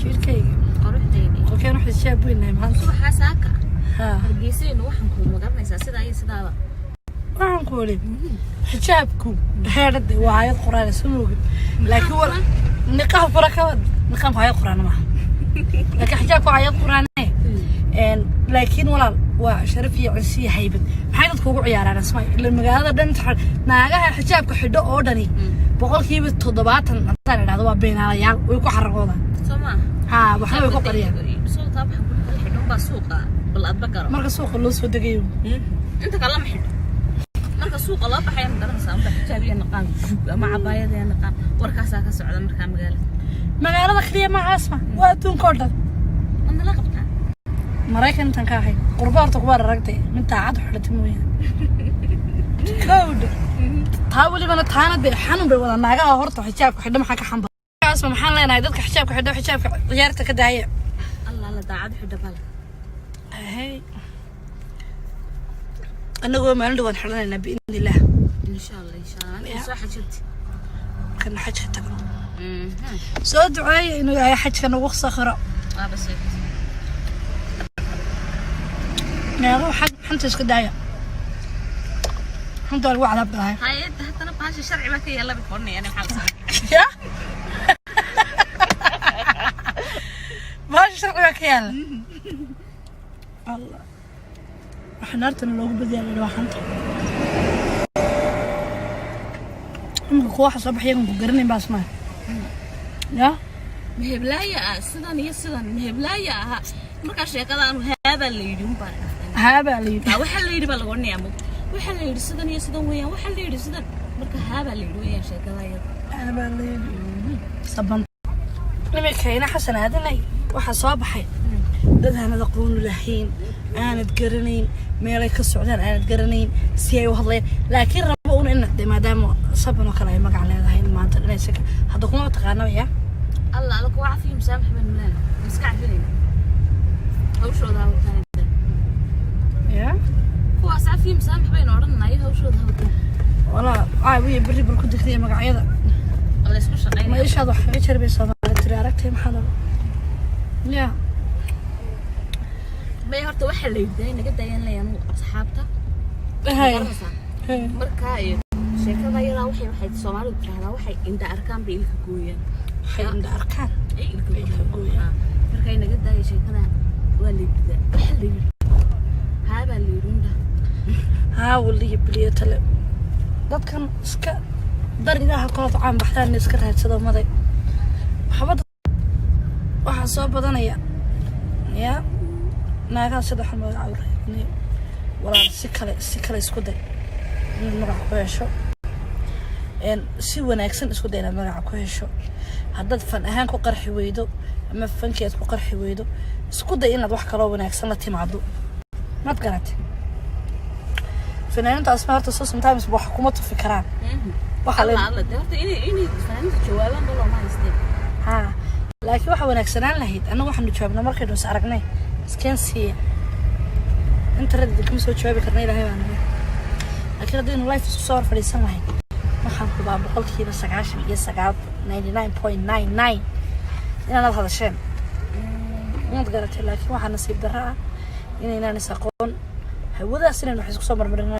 Jiirkayga. Quruxdayni. Qolkeen wax xijaab weynahay maanta. Subaxaa saaka. Ha. Hargeysaynu waxaan ku magaranaysaa sidaa iyo sidaaba. Waxaan ku idhi, xijaabku heedhada waa aayad Quraan, soo moogid? Laakiin war niqaab fura ka wad, niqaabku aayad Quraan maaha, laakiin xijaabku waa aayad Quraan. Laakiin walaal, waa sharaf iyo cisi iyo haybad. Maxay dadku ugu ciyaaraan, Asmay? Ila magaalada dhan naagaha xijaabka xidho oo dhani, 70% haddaan idhahdo, waa beenaalayaal, way ku xaragoodaan. Soo maaha? Haa, waxna way ku qariyaan. Soo taa waxaan ku kala xidhan baa suuqa bal adba garo. Marka suuqa loo soo degayo. Inta kale lama xidho. Marka suuqa loo baxaya, ma garanaysaa, unba xijaab iyo naqaan ama cabaayad iyo naqaan, warkaasaa ka socda markaa magaalada. Magaalada kaliya maaha, Asma, waa adduunka oo dhan. Ma nala qabtaa? Maraykan intaan ka ahay, qurba horta kubaar aragtay mid daacad xidhata mooyaane. Kowdha taa welibana taana dee xanuun bay wadaan naagaha horta xijaabka xidho. Maxaa ka xamba, Asma? Maxaan leenahay dadka xijaabka xidho? Xijaabka ciyaarta ka daaya. Allah la daacad xidho bal. Hey. Anagoo maalin dhawaan xidhanaynaa, biidni Illaah. Insha Allah, insha Allah. Ya. Soo xajirti. Markana xajka tagno, soo duceeya inuu Ilaahay xajka nagu sakhiro. Waaba sheegtay. Meelo xag xanta iska daaya, xanta waa lagu cadaab galahay. Hay-adda haddana baasha sharci baa ka yaalla bay koranayaan, maxaa la Ya, baasha sharci baa ka yaala. Allah, waxa naartana loogu badiyaa la waa xanta. Imika kuwa waxa soo baxay iyagan ku garanayn baas maa ya. Meheblaaya ah sidan iyo sidan, meheblaaya aha. Markaa sheekadaanu haabaa la yidhi unbaa. Haabaa la yidhi. Waxaa la yidhi baa lagu odhanayaa mug, waxaa la yidhi sidan iyo sidan weeyaan, waxaa la yidhi sidan. Marka haabaa la yidhi weeyaan sheekada iyada. Haabaa la yidhi saban. Imikayna Xasan aadanay, waxaa soo baxay dad aanad aqoonu lahayn, aanad garanayn meelay ka socdaan, aanad garanayn si ay u hadlayaan, laakiin rabo un in de maadaama saban oo kale ay magac leedahay in maanta dhanaysa hadda kuma taqaanaba ya. Allah alla kuwa cafiyo musaamax baan mulaan miska cafinayna, hawshooda hawataan. Ya. Kuwaas cafiyo musaamax baynu odhananayo, hawshooda hawataan. Walaa caawiya berri bal ku digtay magacyada. La isku Ma shaqaynaya. Ishaad wax kaga jarbay Soomaali tiri, aragtay maxaa laba ya. May, horta waxaa la yidhi naga dayan layaan asxaabta. Hay. Garanaysaa? Markaa iyo sheekada iyadaa waxay Soomaalidu tiraahdaa, waxay indha arkaan bay ilka gooyaan. Waxay indha arkaan ay ilka bay ilka gooyaan. Markay naga daaya sheekada, waa la yidhi, waxa la yidhi haabaa la yidhi undha. Haa, waliyo biliyo tale, dadkan iska dar Ilaaha kala caan baxdaan iska raadsado maday waxba. Waxaa soo badanaya ya naagaha sida xun magaca u raadinayo. Walaal, si kale isku day inaad magaca ku hesho. Si wanaagsan isku day inaad magaca ku hesho. Haddaad fan ahaan ku qarxi weydo ama fankii aad ku qarxi weydo, isku day inaad wax kaloo wanaagsan la timaado. Maad garatay? Fanaaniinta, Asma, horta so sometimes wax kuma tufi karaan. Waxa la Allah Allah de, horta inay fanaaniinta jawaabaan ba looma haysteen. Haa, laakiin waxa wanaagsanaan lahayd annagu waxaanu jawaabnaa markaynu is aragnay. Iskeen siiya internet kama soo jawaabi karna, Ilaahay baa naga. Laakiin haddaynu live isku soo hor fadhiisan lahayn, waxaan hubaa 99%, 99.99, inaanad hadasheen. Maad garatay? Laakiin waxaa nasiib darro ah inaynaan is aqoon, hawadaas inaynu wax isku soo marmarina.